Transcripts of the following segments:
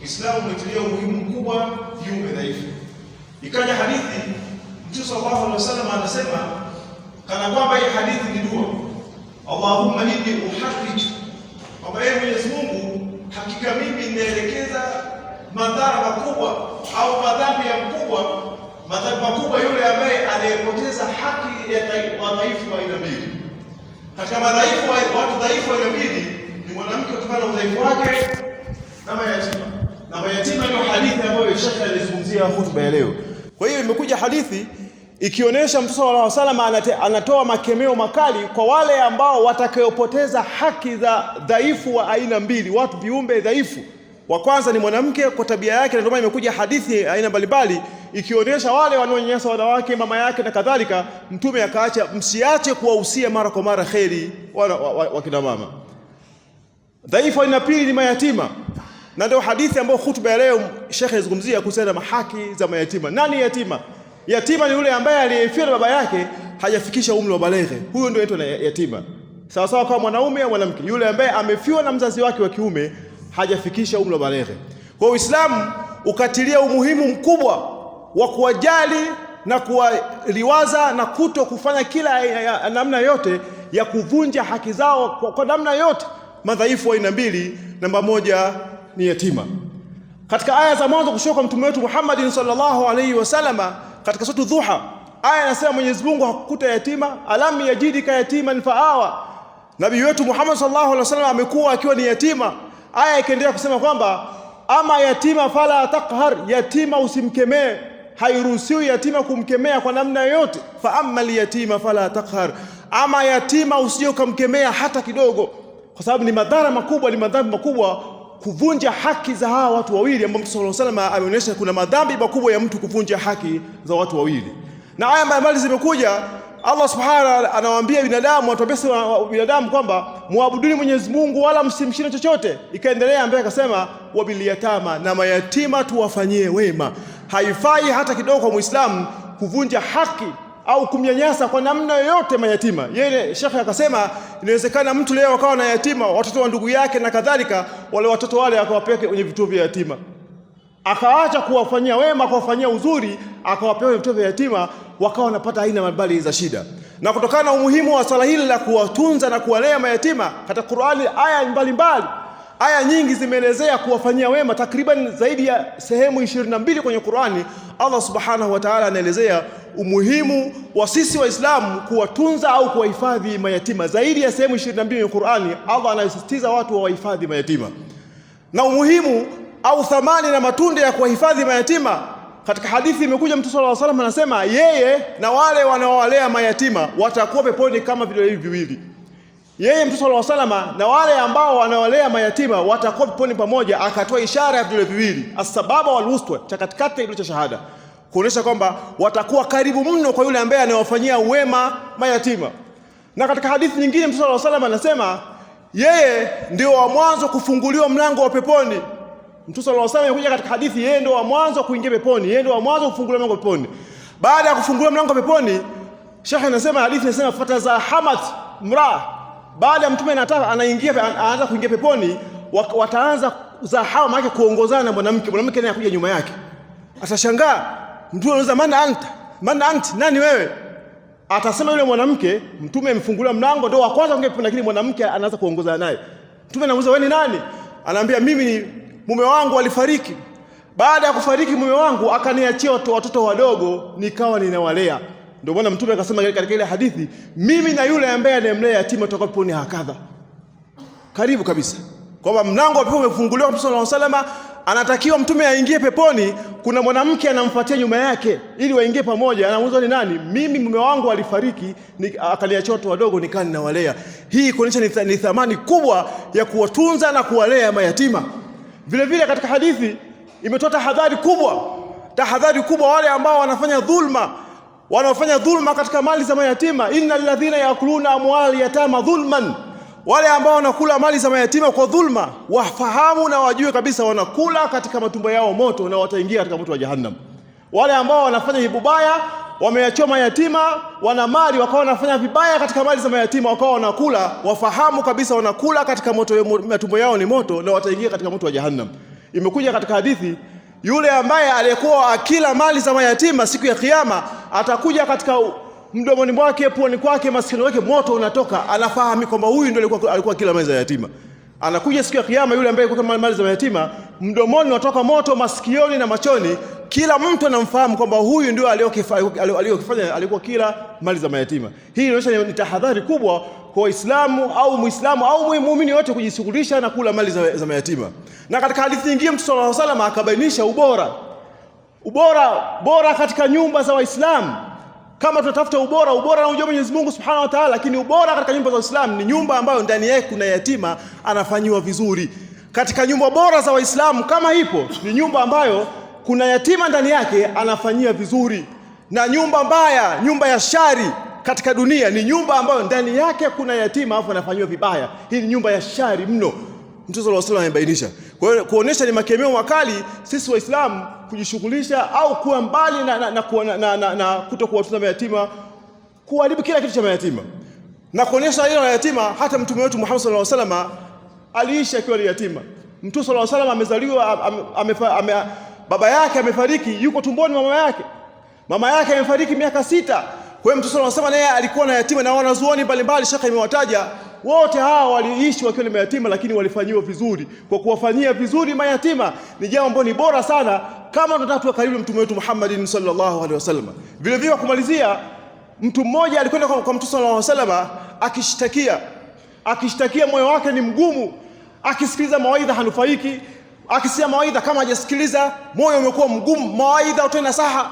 Uislamu umetilia umuhimu mkubwa viumbe dhaifu. Ikaja hadithi, Mtume sallallahu alaihi wasallam anasema kana kwamba hii hadithi ni dua, Allahumma inni uharrij, kwamba yeye Mwenyezi Mungu, hakika mimi ninaelekeza madhara makubwa au madhambi ya mkubwa, madhambi makubwa yule ambaye anayepoteza haki ya wadhaifu wa aina mbili. Katika madhaifu, watu dhaifu wa aina mbili ni mwanamke kutokana na udhaifu wake na mayatima. Na mayatima ndio hadithi ambayo Sheikh alizungumzia hutuba ya leo. Kwa hiyo imekuja hadithi ikionyesha Mtume sallallahu alaihi wasallam anatoa makemeo makali kwa wale ambao watakayopoteza haki za dhaifu wa aina mbili, watu viumbe dhaifu. Wa kwanza ni mwanamke kwa tabia yake, na ndio maana imekuja hadithi aina mbalimbali ikionyesha wale wanaonyanyasa wanawake, mama yake na kadhalika. Mtume akaacha, msiache kuwahusia mara kwa mara kheri wakina mama. Dhaifu aina pili ni mayatima, na ndio hadithi ambayo hutuba ya leo Sheikh alizungumzia kuhusiana na haki za mayatima. Nani yatima? Yatima ni yule ambaye aliyefiwa na baba yake hajafikisha umri wa baleghe, huyo ndio anaitwa yatima, sawa sawa kwa mwanaume au mwanamke, yule ambaye amefiwa na mzazi wake wa kiume hajafikisha umri wa baleghe. Kwa Uislamu ukatilia umuhimu mkubwa wa kuwajali na kuwaliwaza na kuto kufanya kila namna yote ya kuvunja haki zao kwa namna yote. Madhaifu aina mbili, namba moja ni yatima. Katika aya za mwanzo kushuka kwa mtume wetu Muhammad sallallahu alaihi wasallama katika sura Dhuha, aya inasema Mwenyezi Mungu hakukuta yatima, alam yajidika yatiman faawa. Nabii wetu Muhammad sallallahu alaihi wasallam amekuwa akiwa ni yatima. Aya ikaendelea kusema kwamba ama yatima fala taqhar, yatima usimkemee, hairuhusiwi yatima kumkemea kwa namna yoyote. Fa amma alyatima fala taqhar, ama yatima usije ukamkemea hata kidogo, kwa sababu ni madhara makubwa, ni madhambi makubwa kuvunja haki za hawa watu wawili ambao Mtume sallallahu alaihi wasallam ameonyesha kuna madhambi makubwa ya mtu kuvunja haki za watu wawili. Na aya mbalimbali zimekuja, Allah subhanahu anawaambia binadamu, atuambia binadamu kwamba muabuduni Mwenyezi Mungu wala msimshinde chochote. Ikaendelea ambaye akasema wabiliyatama, na mayatima tuwafanyie wema. Haifai hata kidogo kwa Muislamu kuvunja haki au kumnyanyasa kwa namna yoyote mayatima. Yeye shekhe akasema inawezekana mtu leo akawa na yatima, watoto wa ndugu yake na kadhalika, wale watoto wale akawapeleka kwenye vituo vya yatima, akaacha kuwafanyia wema, kuwafanyia uzuri, akawapeleka vituo vya yatima, wakawa wanapata aina mbalimbali za shida. Na kutokana na umuhimu wa swala hili la kuwatunza na kuwalea mayatima, katika Qur'ani aya mbalimbali, aya nyingi zimeelezea kuwafanyia wema, takriban zaidi ya sehemu 22 kwenye Qur'ani. Allah subhanahu wa ta'ala anaelezea umuhimu wa sisi Waislamu kuwatunza au kuwahifadhi mayatima. Zaidi ya sehemu 22 kwenye Qur'ani, Allah anasisitiza watu wawahifadhi mayatima, na umuhimu au thamani na matunda ya kuwahifadhi mayatima. Katika hadithi imekuja Mtume sallallahu alaihi wasallam anasema yeye na wale wanaowalea mayatima watakuwa peponi kama vidole hivi viwili. Yeye Mtume sallallahu alaihi wasallam na wale ambao wanawalea mayatima watakuwa peponi pamoja, akatoa ishara ya vidole viwili, asbaba wal wusta, cha katikati kidole cha shahada, kuonesha kwamba watakuwa karibu mno kwa yule ambaye anawafanyia wema mayatima. Na katika hadithi nyingine Mtume sallallahu alaihi wasallam anasema yeye ndio wa mwanzo kufunguliwa mlango wa peponi. Mtume sallallahu alaihi wasallam amekuja katika hadithi, yeye ndio wa mwanzo kuingia peponi, yeye ndio wa mwanzo kufunguliwa mlango wa peponi. Baada ya kufunguliwa mlango wa peponi, Sheikh anasema, hadithi inasema fatazahamat mra, baada ya mtume anataka anaingia, anaanza kuingia peponi, wataanza zahawa, maana kuongozana na mwanamke, mwanamke naye akuja nyuma yake, atashangaa. Mtume anauliza man anta, man ant, nani wewe? Atasema yule mwanamke, mtume amfungulia mlango ndio wa kwanza kuingia peponi, lakini mwanamke anaanza kuongozana naye. Mtume anamuuliza wewe ni nani? Anaambia mimi ni mume wangu alifariki. Baada ya kufariki mume wangu akaniachia watoto wadogo, nikawa ninawalea. Ndio maana mtume akasema katika ile hadithi, mimi na yule ambaye anayemlea yatima tutakuwa peponi hakadha, karibu kabisa, kwamba mlango wa pepo umefunguliwa. Mtume sallallahu alaihi wasallam anatakiwa mtume aingie peponi, kuna mwanamke anamfuatia nyuma yake ili waingie pamoja. Anamuuliza ni nani? Mimi mume wangu alifariki, akaniachia watoto wadogo, nikawa ninawalea. Hii kuonyesha ni thamani kubwa ya kuwatunza na kuwalea mayatima. Vile vile katika hadithi imetoa tahadhari kubwa, tahadhari kubwa wale ambao wanafanya dhulma, wanaofanya dhulma katika mali za mayatima. Innal ladhina yakuluna amwal yatama dhulman, wale ambao wanakula mali za mayatima kwa dhulma, wafahamu na wajue kabisa wanakula katika matumbo yao moto na wataingia katika moto wa Jahannam. Wale ambao wanafanya vibaya, wameachia mayatima, wana mali wakawa wanafanya vibaya katika mali za mayatima, wakawa wanakula, wafahamu kabisa wanakula katika moto, matumbo yao ni moto na wataingia katika moto wa Jahannam. Imekuja katika hadithi, yule ambaye aliyekuwa akila mali za mayatima siku ya Kiyama atakuja katika mdomoni mwake, puani kwake, masikioni mwake moto unatoka. Anafahamu kwamba huyu ndio alikuwa akila mali za yatima. Anakuja siku ya Kiyama yule ambaye alikuwa mali za mayatima, mdomoni unatoka moto, masikioni na machoni. Kila mtu anamfahamu kwamba huyu ndio aliyokifanya, alikuwa kila mali za mayatima. Hii inaonyesha ni tahadhari kubwa kwa Waislamu au Muislamu au muumini yote kujishughulisha na kula mali za mayatima. Na katika hadithi nyingine Mtume sallallahu alaihi wasallam akabainisha ubora bora katika nyumba za Waislamu. Kama tunatafuta ubora, ubora anaujua Mwenyezi Mungu Subhanahu wa Ta'ala, lakini ubora katika nyumba za Waislamu ni nyumba ambayo ndani yake kuna yatima anafanyiwa vizuri. Katika nyumba bora za Waislamu kama ipo ni nyumba ambayo kuna yatima ndani yake anafanyia vizuri, na nyumba mbaya, nyumba ya shari katika dunia ni nyumba ambayo ndani yake kuna yatima afu anafanyiwa vibaya. Hii ni nyumba ya shari mno. Mtume sallallahu alaihi wasallam amebainisha. Kwa hiyo kuonesha ni makemeo makali sisi Waislamu kujishughulisha au kuwa mbali na kutokuwatunza mayatima, kuharibu kila kitu cha mayatima na kuonesha hilo la yatima. Hata mtume wetu Muhammad sallallahu alaihi wasallam aliishi akiwa ni yatima. Mtume sallallahu alaihi wasallam amezaliwa, baba yake amefariki, yuko tumboni mama yake. Mama yake amefariki miaka 6. Kwa hiyo Mtume sallallahu alaihi wasallam naye alikuwa na yatima, na wanazuoni mbalimbali shekhe imewataja wote hawa waliishi wakiwa ni mayatima, lakini walifanyiwa vizuri. Kwa kuwafanyia vizuri mayatima ni jambo ambalo ni bora sana, kama tunataka tuwe karibu mtume wetu Muhammadin sallallahu alaihi wasallam. Vile vile kumalizia, mtu mmoja alikwenda kwa Mtume sallallahu alaihi wasallam akishtakia moyo wake ni mgumu, akisikiliza mawaidha hanufaiki, akisikia mawaidha kama hajasikiliza, moyo umekuwa mgumu, mawaidha utoe nasaha.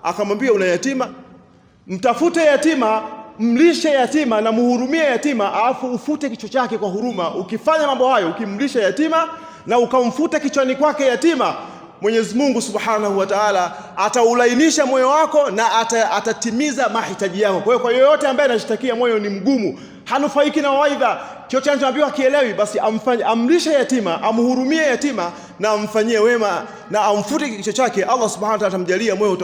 Akamwambia, una yatima, mtafute yatima, mlishe yatima na muhurumie yatima, alafu ufute kichwa chake kwa huruma. Ukifanya mambo hayo, ukimlisha yatima na ukamfuta kichwani kwake yatima, Mwenyezi Mungu Subhanahu wa Ta'ala ataulainisha moyo wako na atatimiza mahitaji yako. Kwa hiyo kwa yoyote ambaye anashtakia moyo ni mgumu, hanufaiki na mawaidha, chochote anachoambiwa kielewi, basi amlishe yatima, amhurumie yatima na amfanyie wema na amfute kichwa chake, Allah Subhanahu wa Ta'ala atamjalia moyo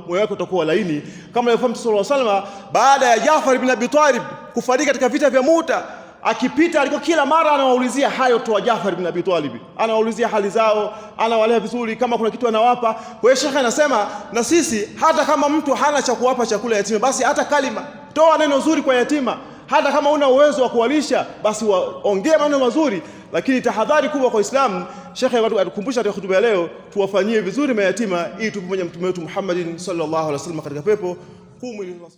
wake utakuwa laini, kama alivyofanya Mtume sallallahu alaihi wasallam baada ya Jafar ibn Abi Talib kufariki katika vita vya Muta. Akipita alikuwa kila mara anawaulizia hayo tu Jafar ibn Abi Talib, anawaulizia hali zao, anawalea vizuri, kama kuna kitu anawapa. Kwa hiyo shekhe anasema na sisi hata kama mtu hana cha kuwapa chakula yatima, basi hata kalima, toa neno zuri kwa yatima. Hata kama una uwezo wa kuwalisha, basi waongee maneno mazuri. Lakini tahadhari kubwa kwa Uislamu, shekhe atukumbusha katika hutuba ya leo, tuwafanyie vizuri mayatima ili tupe pamoja mtume wetu Muhammadin sallallahu alaihi wasallam katika pepo.